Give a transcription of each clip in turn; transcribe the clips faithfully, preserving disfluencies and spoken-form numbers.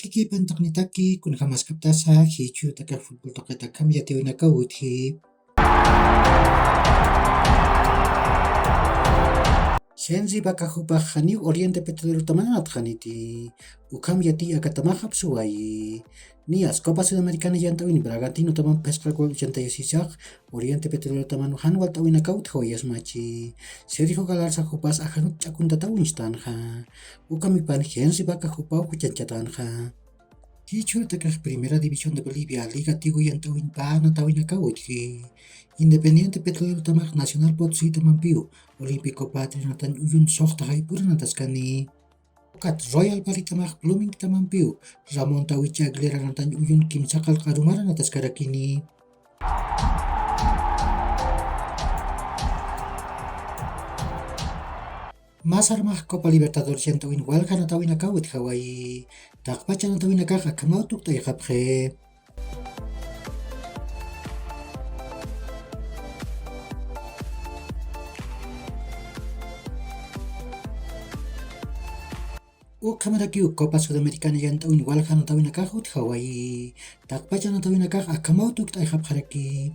Kikipantaqnitaki, kunjamaskaptasa jichhürutakax futbol tuqitakham yatiyawinakaw utji. Henry Vaca jupax janiw Oriente Petrolero taman natxaniti. Ukham yatiy akatamax apsuwayi. Niyas Copa Sudamericana yant'awin Bragantino taman phisqa gol uchantayasisax Oriente Petrolero taman jan walt'awinakaw utjawayasmachi. Sergio Galarza jupas ajanut ch'akuntataw uñstanxa. Ukhamipan Henry Vaca jupaw juchanchatänxa. Jichhürutakax Primera División de Bolivia, Liga Tigo yant'awin pä natawinakaw utji. Independiente Petrolero tamax Nacional Potosí tamampiw, Olímpico Patria natañ uyun suxta jayp'ura nataskani. Ukat Royal Pari tamax Blooming tamampiw, Ramón Tawichi Aguilera natañ uyun kimsa qallq arumara nataskarakini. Masarmax Copa Libertadores yant'awin walja natawinakaw utjawayi. Taqpacha natawinakax akhamaw tukt'ayxapxi. Ukhamarakiw Copa Sudamericana yant'awin walja natawinakax utjawayi. Taqpacha natawinakax akhamaw tukt'ayxapxaraki.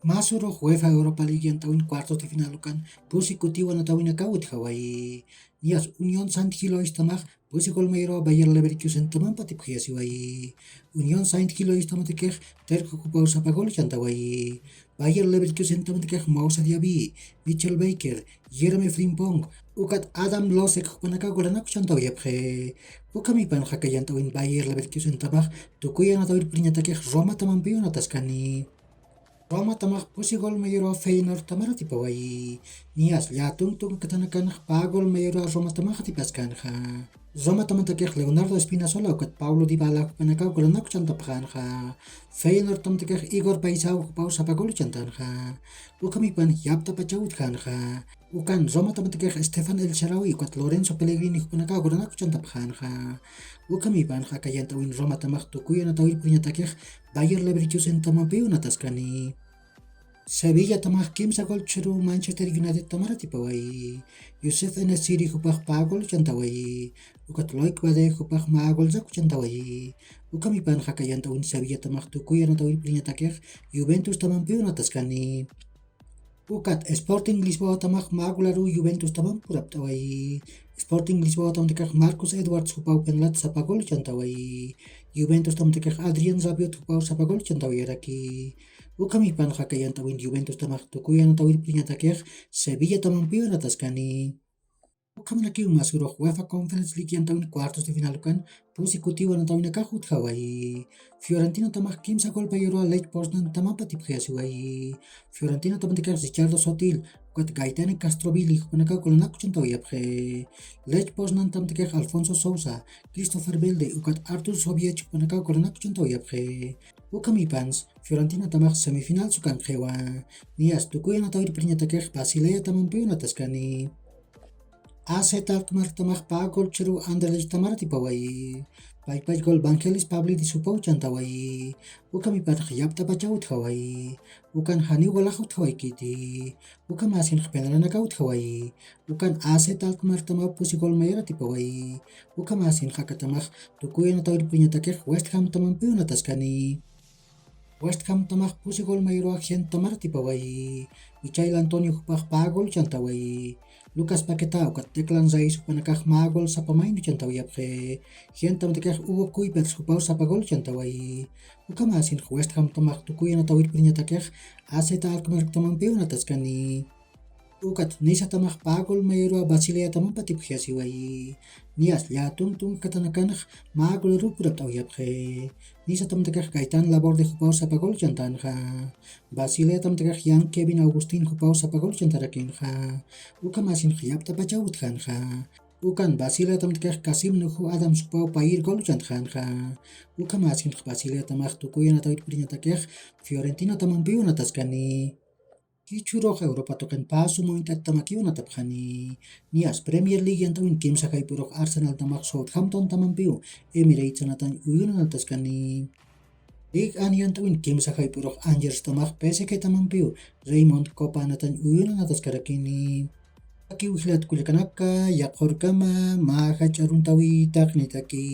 Masürux UEFA Europa League yant'awin cuartos de final ukan pusi kutiwa natawinakaw utjawayi. Niyas Unión Saint Gilloise tamax pusi gol mayorwa Bayer Leverkusen tamampa atipxayasiwayi. Unión Saint Gilloise tamatakix Terko jupaw sapa gol chantawayi. Bayer Leverkusen tamatakix Moussa Diaby, Michel Baker, Jeremy Frimpong, ukat Adam Losek jupanakaw golanak chantawayapxi. Ukhamipan jaka yant'awin Bayer Leverkusen tamax tukuy anatawir puriñatakix Roma tamampiw nataskani. Roma tamax pusi gol mayorwa Feyenoord tamar atipawayi. Niyas llätunk tunkatanakanx pä gol mayorwa Roma tamax atipaskanxa. Roma tamatakix Leonardo Spinazzola ukat Paulo Dybala jupanakaw golanak chantapxänxa. Feyenoord tamatakix Igor Paisao jupaw sapa gol chantanxa. Ukhamipan yaptapachaw utjänxa. Ukan Roma tamatakix Stefan El Shaarawy ukat Lorenzo Pellegrini jupanakaw golanak chantapxänxa. Ukhamipan jaka yant'awin Roma tamax tukuy anatawir puriñatakix Bayer Leverkusen tamampiw nataskani. Sevilla tamax kimsa gol chhüruw Manchester United tamar atipawayi. Youssef En-Nesyri jupax pä gol chantawayi. Ukat Loic Badé jupax mä golsaku chantawayi. Ukhamipan jaka yant'awin Sevilla tamax tukuy anatawir puriñatakix Juventus tamampiw nataskani. Ukat Sporting Lisboa tamax mä golaruw Juventus tamamp purapt'awayi. Sporting Lisboa tamatakix Marcus Edwards jupaw penalti sapa gol chantawayi. Juventus tamatakix Adrien Rabiot jupaw sapa gol chantawayaraki. Ukhamipan jaka yant'awin Juventus tamax tukuy anatawir puriñatakix Sevilla tamampiw nataskani. Ukhamarakiw masürux UEFA Conference League yant'awin cuartos de final ukan pusi kutiwa natawinakax utjawayi. Fiorentina tamax kimsa gol mayorwa Lech Poznan tamampa atipxayasiwayi. Fiorentina tamatakix Richardo Sottil ukat Gaetano Castrovilli jupanakaw golanak chantawayapxi. Lech Poznan tamatakix Alfonso Sousa, Christopher Belde ukat Artur Soviech jupanakaw golanak chantawayapxi. Ukhamipans Fiorentina tamax semifinal sukanxiwa. Niyas tukuy anatawir puriñatakix Basilea tamampiw nataskani. A Z Alkmaar tamax pä gol chhüruw Anderlecht tamar atipawayi. Paypach gol Vangelis Pavlidis jupaw chantawayi. Ukhamipanx yaptapachaw utjawayi. Ukan janiw golax utjawaykiti. Ukhamäsinx penaltïnakaw utjawayi. Ukan A Z Alkmaar tamaw pusi gol mayar atipawayi. Ukhamäsinx akatamax tukuy anatawir puriñatakix West Ham tamampiw nataskani. West Ham tamax pusi gol mayorwa Gent tamar atipawayi. Michail Antonio jupax pä gol chantawayi. Lucas Paquetá ukat Declan Rice jupanakax mä gol sapa maynu chantawayapxi. Gent tamatakix Hugo Kuipers jupaw sapa gol chantawayi. Ukhamäsinx West Ham tamax tukuy anatawir puriñatakix A Z Alkmaar tamampiw nataskani. Ukat Niza tamax pä gol mayorwa Basilea tamamp atipxayasiwayi. Niyas llätunk tunkatanakanx mä golaruw purapt'awayapxi. Niza tamatakix Gaetan Laborde jupaw sapa gol chantanxa. Basilea tamatakix Jan Kevin Augustin jupaw sapa gol chantarakinxa. Ukhamäsinx yaptapachaw utjanxa. Ukan Basilea tamatakix Kasim Nuhu Adams jupaw payir gol chantxänxa. Ukhamäsinx Basilea tamax tukuy anatawir puriñatakix Fiorentina tamampiw nataskani. Kichhurux Europa tuqin pasu muyt'attamakiw natapxani. Niyas Premier League yant'awin kimsa jayp'urux Arsenaltamax Southamptontamampiw Emiratesanatañ uyunanataskani. League One yant'awin kimsa jayp'urux Angerstamax P S G tamampiw Raymond Copanatañ uyunanataskarakini. Akiw jilat kullakanaka, yaqhurkama mä jach'aruntawi taqnitaki.